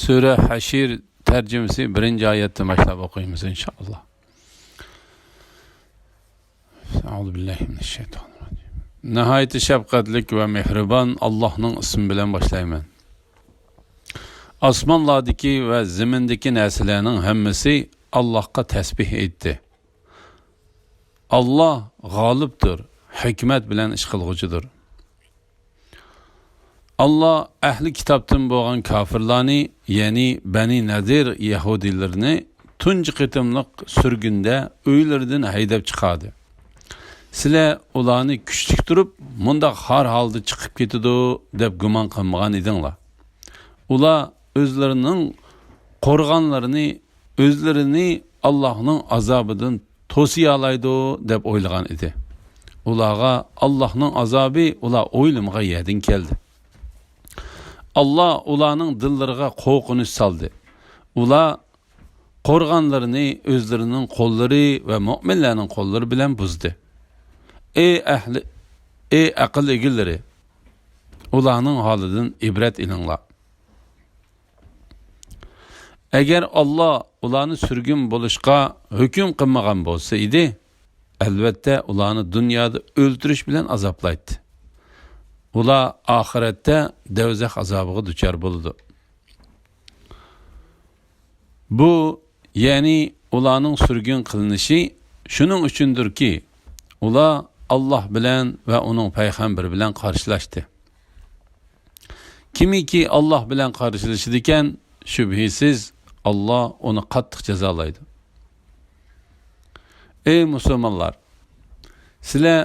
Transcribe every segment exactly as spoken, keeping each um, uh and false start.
سۈرە ھەشر تەرجىمىسى بىرىنچى ئايەتتىن باشلاپ ئوقۇيمىز، ئىنشائاللا. ناھايىتى شەپقەتلىك ۋە مېھرىبان ئاللاھنىڭ ئىسمى بىلەن باشلايمەن. ئاسمانلاردىكى ۋە زېمىندىكى نەرسىلەرنىڭ ھەممىسى ئاللاھقا تەسبىھ ئېيتتى. ئاللاھ غالىبتۇر، ھېكمەت بىلەن ئىش قىلغۇچىدۇر. ئاللاھ ئەھلى كىتابتىن بولغان كاپىرلارنى، يەنى بەنى نەزىر يەھۇدىيلىرىنى تۇنجى قېتىملىق سۈرگۈندە ئۆيلىرىدىن ھەيدەپ چىقاردى. سىلەر ئۇلارنى كۈچلۈك تۇرۇپ، مۇنداق خار ھالدا چىقىپ كېتىدۇ، دەپ گۇمان قىلمىغان ئىدىڭلار. ئۇلار ئۆزلىرىنىڭ قورغانلىرىنى، ئۆزلىرىنى ئاللاھنىڭ ئازابىدىن توسىيالايدۇ، دەپ ئويلىغان ئىدى. ئۇلارغا ئاللاھنىڭ ئازابى ئۇلار ئويلىمىغان يەردىن كەلدى. ئاللاھ ئۇلارنىڭ دىللىرىغا قورقۇنچ سالدى. ئۇلار قورغانلىرىنى ئۆزلىرىنىڭ قوللىرى ۋە مۆمىنلەرنىڭ قوللىرى بىلەن بۇزدى. ئەي ئەھلى، ئەي ئەقىل ئىگىلىرى، ئۇلارنىڭ ھالىدىن ئىبرەت ئېلىڭلار. ئەگەر ئاللاھ ئۇلارنى سۈرگۈن بولۇشقا ھۆكۈم قىلمىغان بولسا ئىدى، ئەلۋەتتە ئۇلارنى دۇنيادا ئۆلتۈرۈش بىلەن ئازابلايتتى. ئۇلار ئاخىرەتتە دەۋزەخ ئازابىغا دۇچار بولىدۇ. بۇ، يەنى ئۇلارنىڭ سۈرگۈن قىلىنىشى شۇنىڭ ئۈچۈندۇركى، ئۇلار ئاللاھ بىلەن ۋە ئۇنىڭ پەيغەمبىرى بىلەن قارشىلاشتى. كىمكى ئاللاھ بىلەن قارشىلىشىدىكەن، شۈبھىسىز ئاللاھ ئۇنى قاتتىق جازالايدۇ. ئەي مۇسۇلمانلار! سىلەر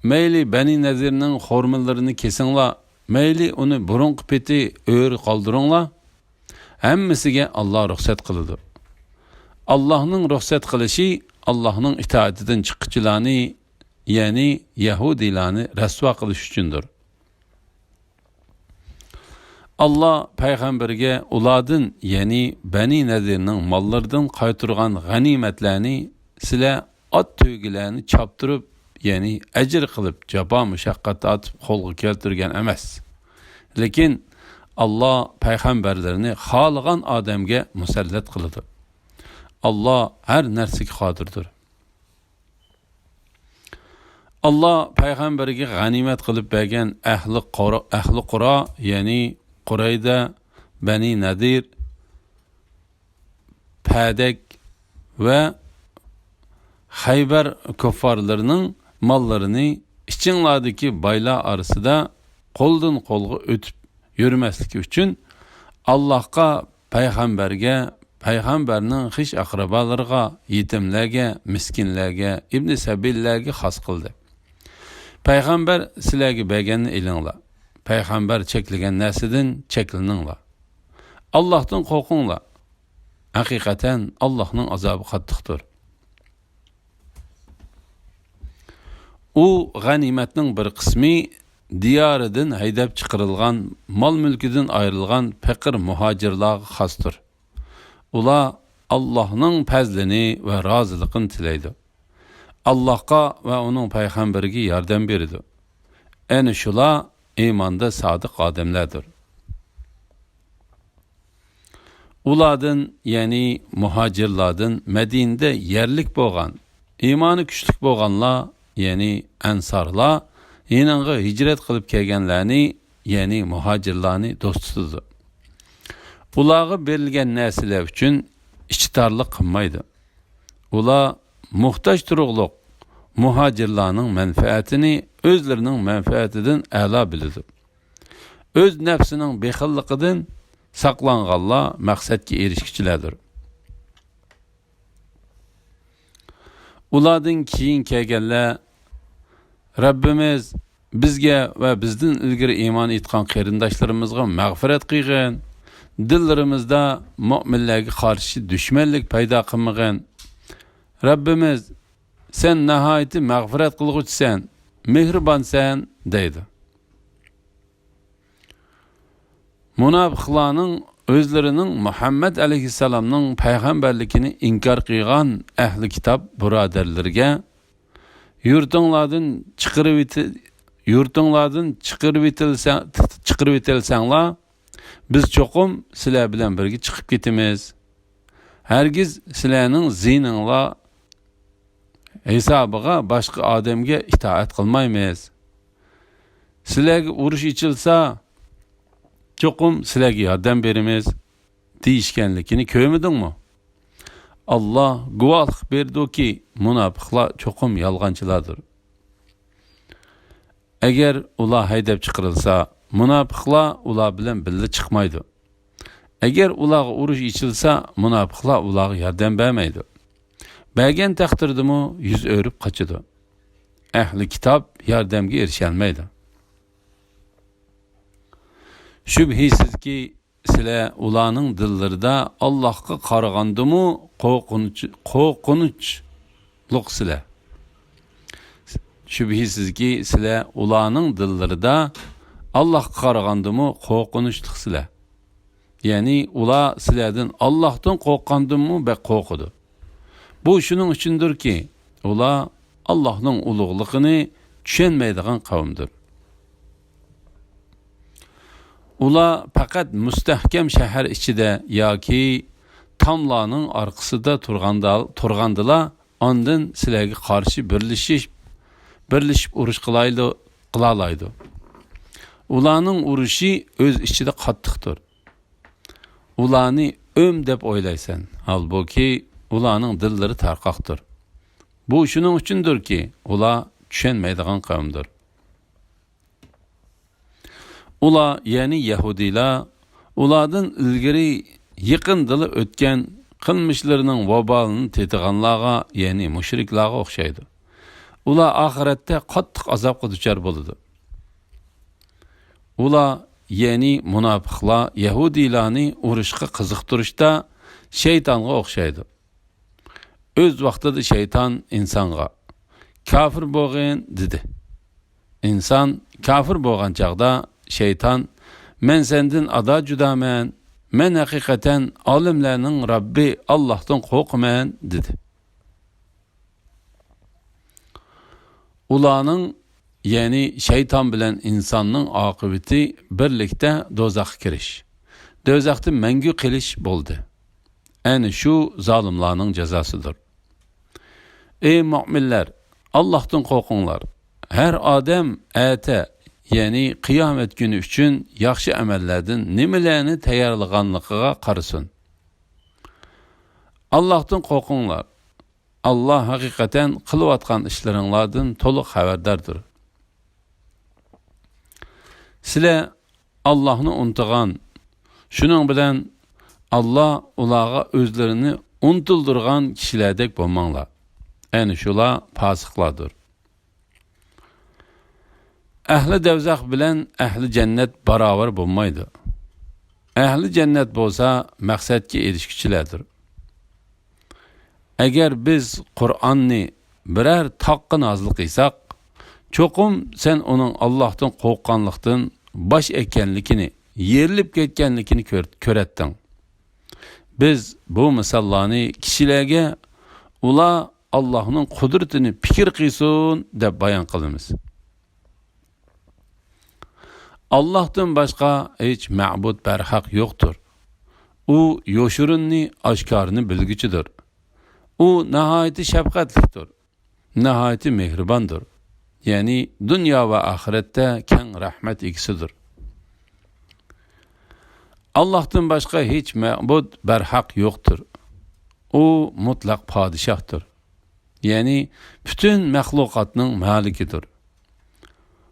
مەيلى بەنى نەزىرنىڭ خورمىلىرىنى كېسىڭلار، مەيلى ئۇنى بۇرۇنقى پېتى ئۆرە قالدۇرۇڭلار، ھەممىسىگە ئاللاھ رۇخسەت قىلىدۇ. ئاللاھنىڭ رۇخسەت قىلىشى ئاللاھنىڭ ئىتائىتىدىن چىققۇچىلارنى، يەنى يەھۇدىيلارنى رەسۋا قىلىش ئۈچۈندۇر. ئاللاھ پەيغەمبەرگە ئۇلاردىن، يەنى بەنى نەزىرنىڭ ماللىرىدىن قايتۇرغان غەنىيمەتلەرنى سىلەر ئات تۆگىلەرنى چاپتۇرۇپ، يەنى ئەجىر قىلىپ، جاپا مۇشەققەت تارتىپ قولغا كەلتۈرگەن ئەمەس. لېكىن ئاللاھ پەيغەمبەرلىرىنى خالىغان ئادەمگە مۇسەللەت قىلىدۇ. ئاللاھ ھەر نەرسىگە قادىردۇر. ئاللاھ پەيغەمبەرگە غەنىيمەت قىلىپ بەرگەن ئەھلى قۇرا، ئەھلى قۇرا، يەنى قۇرەيزە، بەنى نەزىر، پەدەك ۋە خەيبەر كۇففارلىرىنىڭ ماللىرىنى ئىچىڭلاردىكى بايلار ئارىسىدا قولدىن قولغا ئۆتۈپ يۈرمەسلىكى ئۈچۈن، ئاللاھقا، پەيغەمبەرگە، پەيغەمبەرنىڭ خىش ئەقرىبالىرىغا، يېتىملەرگە، مىسكىنلەرگە، ئىبنى سەبىللەرگە خاس قىلدى. پەيغەمبەر سىلەرگە بەرگەننى ئېلىڭلار. پەيغەمبەر چەكلىگەن نەرسىدىن چەكلىنىڭلار. ئاللاھتىن قورقۇڭلار. ھەقىقەتەن ئاللاھنىڭ ئازابى قاتتىقتۇر. ئۇ غەنىيمەتنىڭ بىر قىسمى دىيارىدىن ھەيدەپ چىقىرىلغان، مال-مۈلكىدىن ئايرىلغان پېقىر مۇھاجىرلارغا خاستۇر. ئۇلار ئاللاھنىڭ پەزلىنى ۋە رازىلىقىنى تىلەيدۇ. ئاللاھقا ۋە ئۇنىڭ پەيغەمبىرىگە ياردەم بېرىدۇ. ئەنە شۇلار ئىماندا سادىق ئادەملەردۇر. ئۇلاردىن، يەنى مۇھاجىرلاردىن مەدىنىدە يەرلىك بولغان، ئىمانى كۈچلۈك بولغانلار، يەنى ئەنسارلار يېنىڭغا ھىجرەت قىلىپ كەلگەنلەرنى، يەنى مۇھاجىرلارنى دوست تۇتىدۇ. ئۇلارغا بېرىلگەن نەرسىلەر ئۈچۈن ئىچى تارلىق قىلمايدۇ. ئۇلار موھتاج تۇرۇقلۇق مۇھاجىرلارنىڭ مەنپەئەتىنى ئۆزلىرىنىڭ مەنپەئەتىدىن ئەلا بىلىدۇ. ئۆز نەپسىنىڭ بېخىللىقىدىن ساقلانغانلار مەقسەتكە ئېرىشكۈچىلەردۇر. ئۇلاردىن كېيىن كەلگەنلەر، رەببىمىز، بىزگە ۋە بىزدىن ئىلگىرى ئىمان ئېيتقان قېرىنداشلىرىمىزغا مەغپىرەت قىلغىن، دىللىرىمىزدا مۆمىنلەرگە قارشى دۈشمەنلىك پەيدا قىلمىغىن. رەببىمىز، سەن ناھايىتى مەغپىرەت قىلغۇچىسەن، مېھرىبانسەن، دەيدۇ. مۇناپىقلارنىڭ ئۆزلىرىنىڭ مۇھەممەد ئەلەيھىسسالامنىڭ پەيغەمبەرلىكىنى ئىنكار قىلغان ئەھلى كىتاب بۇرادەرلىرىگە، يۇرتۇڭلاردىن چىقىرىۋېتى-، يۇرتۇڭلاردىن چىقىرىۋېتىلسە-، چىقىرىۋېتىلسەڭلار، بىز چوقۇم سىلەر بىلەن بىرگە چىقىپ كېتىمىز. ھەرگىز سىلەرنىڭ زىيىنىڭلار ھېسابىغا باشقا ئادەمگە ئىتائەت قىلمايمىز. سىلەرگە ئۇرۇش ئېچىلسا، چوقۇم سىلەرگە ياردەم بېرىمىز، دېيىشكەنلىكىنى كۆرمىدىڭمۇ؟ ئاللا گۇۋاھلىق بېرىدۇكى، مۇناپىقلار چوقۇم يالغانچىلاردۇر. ئەگەر ئۇلار ھەيدەپ چىقىرىلسا، مۇناپىقلار ئۇلار بىلەن بىللە چىقمايدۇ. ئەگەر ئۇلارغا ئۇرۇش ئېچىلسا، مۇناپىقلار ئۇلارغا ياردەم بەرمەيدۇ. بەرگەن تەقدىردىمۇ يۈز ئۆرۈپ قاچىدۇ. ئەھلى كىتاب ياردەمگە ئېرىشەلمەيدۇ. شۈبھىسىزكى، سىلەر ئۇلارنىڭ دىللىرىدا ئاللاھقا قارىغاندىمۇ قورقۇنچ-، قورقۇنچلۇقسىلەر. شۈبھىسىزكى، سىلەر ئۇلارنىڭ دىللىرىدا ئاللاھقا قارىغاندىمۇ قورقۇنچلۇقسىلەر. يەنى ئۇلار سىلەردىن ئاللاھتىن قورققاندىنمۇ بەك قورقىدۇ. بۇ شۇنىڭ ئۈچۈندۇركى، ئۇلار ئاللاھنىڭ ئۇلۇغلۇقىنى چۈشەنمەيدىغان قەۋمدۇر. ئۇلار پەقەت مۇستەھكەم شەھەر ئىچىدە ياكى تاملارنىڭ ئارقىسىدا تۇرغاندا-، تۇرغاندىلا، ئاندىن سىلەرگە قارشى بىرلىشىش، بىرلىشىپ ئۇرۇش قىلايلى-، قىلالايدۇ. ئۇلارنىڭ ئۇرۇشى ئۆز ئىچىدە قاتتىقتۇر. ئۇلارنى ئۆم دەپ ئويلايسەن، ھالبۇكى، ئۇلارنىڭ دىللىرى تارقاقتۇر. بۇ شۇنىڭ ئۈچۈندۇركى، ئۇلار چۈشەنمەيدىغان قەۋمدۇر. ئۇلار، يەنى يەھۇدىيلار، ئۇلاردىن ئىلگىرى يېقىندىلا ئۆتكەن، قىلمىشلىرىنىڭ ۋابالىنى تېتىغانلارغا، يەنى مۇشرىكلارغا ئوخشايدۇ. ئۇلار ئاخىرەتتە قاتتىق ئازابقا دۇچار بولىدۇ. ئۇلار، يەنى مۇناپىقلار، يەھۇدىيلارنى ئۇرۇشقا قىزىقتۇرۇشتا شەيتانغا ئوخشايدۇ. ئۆز ۋاقتىدا شەيتان ئىنسانغا، «كاپىر بولغىن» دېدى. ئىنسان كاپىر بولغان چاغدا شەيتان، «مەن سەندىن ئادا جۇدامەن، مەن ھەقىقەتەن ئالەملەرنىڭ رەببى ئاللاھتىن قورقىمەن» دېدى. ئۇلارنىڭ، يەنى شەيتان بىلەن ئىنساننىڭ ئاقىۋىتى بىرلىكتە دوزاخقا كىرىش، دوزاختا مەڭگۈ قېلىش بولدى. ئەنە شۇ زالىملارنىڭ جازاسىدۇر. ئەي مۆمىنلەر، ئاللاھتىن قورقۇڭلار. ھەر ئادەم ئەتە، يەنى قىيامەت كۈنى ئۈچۈن ياخشى ئەمەللەردىن نېمىلەرنى تەييارلىغانلىقىغا قارىسۇن. ئاللاھتىن قورقۇڭلار. ئاللا ھەقىقەتەن قىلىۋاتقان ئىشلىرىڭلاردىن تولۇق خەۋەرداردۇر. سىلەر ئاللاھنى ئۇنتۇغان، شۇنىڭ بىلەن ئاللا ئۇلارغا ئۆزلىرىنى ئۇنتۇلدۇرغان كىشىلەردەك بولماڭلار. ئەنە شۇلار پاسىقلاردۇر. ئەھلى دەۋزەخ بىلەن ئەھلى جەننەت باراۋەر بولمايدۇ. ئەھلى جەننەت بولسا مەقسەتكە ئېرىشكۈچىلەردۇر. ئەگەر بىز قۇرئاننى بىرەر تاغقا نازىل قىلساق، چوقۇم سەن ئۇنىڭ ئاللاھتىن قورققانلىقتىن باش ئەگكەنلىكىنى، يېرىلىپ كەتكەنلىكىنى كۆر-، كۆرەتتىڭ. بىز بۇ مىساللارنى كىشىلەرگە، ئۇلار ئاللاھنىڭ قۇدرىتىنى پىكىر قىلسۇن، دەپ بايان قىلىمىز. ئاللاھتىن باشقا ھېچ مەبۇد بەرھەق يوقتۇر. ئۇ يوشۇرۇننى، ئاشكارىنى بىلگۈچىدۇر. ئۇ ناھايىتى شەپقەتلىكتۇر، ناھايىتى مېھرىباندۇر. يەنى دۇنيا ۋە ئاخىرەتتە كەڭ رەھمەت ئىگىسىدۇر. ئاللاھتىن باشقا ھېچ مەبۇد بەرھەق يوقتۇر. ئۇ مۇتلەق پادىشاھتۇر. يەنى پۈتۈن مەخلۇقاتنىڭ مالىكىدۇر.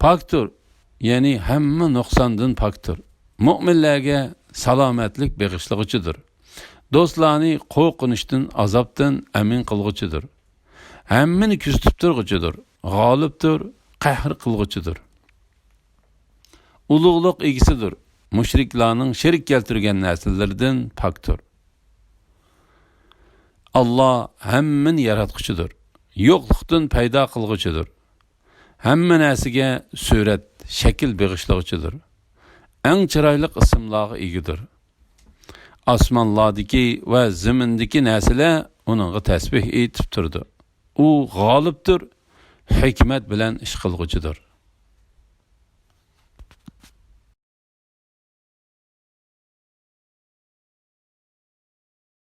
پاكتۇر، يەنى ھەممە نۇقساندىن پاكتۇر. مۆمىنلەرگە سالامەتلىك بېغىشلىغۇچىدۇر. دوستلارنى قورقۇنچتىن، ئازابتىن ئەمىن قىلغۇچىدۇر. ھەممىنى كۆزىتىپ تۇرغۇچىدۇر. غالىبتۇر، قەھر قىلغۇچىدۇر. ئۇلۇغلۇق ئىگىسىدۇر. مۇشرىكلارنىڭ شېرىك كەلتۈرگەن نەرسىلىرىدىن پاكتۇر. ئاللا ھەممىنى ياراتقۇچىدۇر. يوقلۇقتىن پەيدا قىلغۇچىدۇر. ھەممە نەرسىگە سۈرەت، شەكىل بېغىشلىغۇچىدۇر. ئەڭ چىرايلىق ئىسىملارغا ئىگىدۇر. ئاسمانلاردىكى ۋە زېمىندىكى نەرسىلەر ئۇنىڭغا تەسبىھ ئېيتىپ تۇرىدۇ. ئۇ غالىبتۇر، ھېكمەت بىلەن ئىش قىلغۇچىدۇر.